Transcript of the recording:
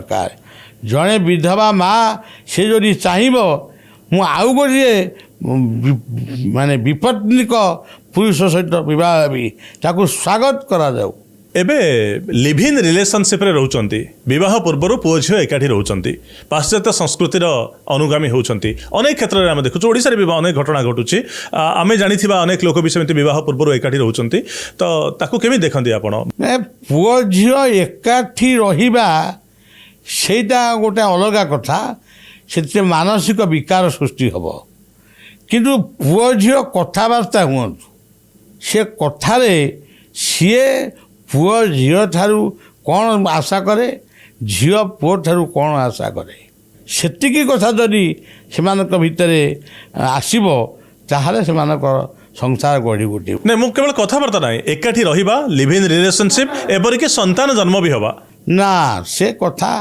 ଦରକାର। ଜଣେ ବିଧବା ମା, ସେ ଯଦି ଚାହିଁବ ମୁଁ ଆଉ ଗୋଟିଏ ମାନେ ବିପତ୍ନିକ ପୁରୁଷ ସହିତ ବିବାହ ହେବି, ତାକୁ ସ୍ୱାଗତ କରାଯାଉ। ଏବେ ଲିଭ୍ ଇନ୍ ରିଲେସନସିପ୍ରେ ରହୁଛନ୍ତି, ବିବାହ ପୂର୍ବରୁ ପୁଅ ଝିଅ ଏକାଠି ରହୁଛନ୍ତି, ପାଶ୍ଚାତ୍ୟ ସଂସ୍କୃତିର ଅନୁଗାମୀ ହେଉଛନ୍ତି। ଅନେକ କ୍ଷେତ୍ରରେ ଆମେ ଦେଖୁଛୁ, ଓଡ଼ିଶାରେ ବି ଅନେକ ଘଟଣା ଘଟୁଛି। ଆମେ ଜାଣିଥିବା ଅନେକ ଲୋକ ବି ସେମିତି ବିବାହ ପୂର୍ବରୁ ଏକାଠି ରହୁଛନ୍ତି। ତ ତାକୁ କେମିତି ଦେଖନ୍ତି ଆପଣ? ଏ ପୁଅ ଝିଅ ଏକାଠି ରହିବା, ସେଇଟା ଗୋଟେ ଅଲଗା କଥା। ସେଥିରେ ମାନସିକ ବିକାର ସୃଷ୍ଟି ହେବ। କିନ୍ତୁ ପୁଅ ଝିଅ କଥାବାର୍ତ୍ତା ହୁଅନ୍ତୁ, ସେ କଥାରେ ସିଏ ପୁଅ ଝିଅ ଠାରୁ କ'ଣ ଆଶା କରେ, ଝିଅ ପୁଅ ଠାରୁ କ'ଣ ଆଶା କରେ, ସେତିକି କଥା ଯଦି ସେମାନଙ୍କ ଭିତରେ ଆସିବ, ତାହେଲେ ସେମାନଙ୍କର ସଂସାର ଗଢ଼ି ଉଠିବ। ନାଇଁ, ମୁଁ କେବଳ କଥାବାର୍ତ୍ତା ନାହିଁ, ଏକାଠି ରହିବା, ଲିଭ୍ ଇନ୍ ରିଲେସନସିପ୍, ଏପରିକି ସନ୍ତାନ ଜନ୍ମ ବି ହେବା। ନା, ସେ କଥା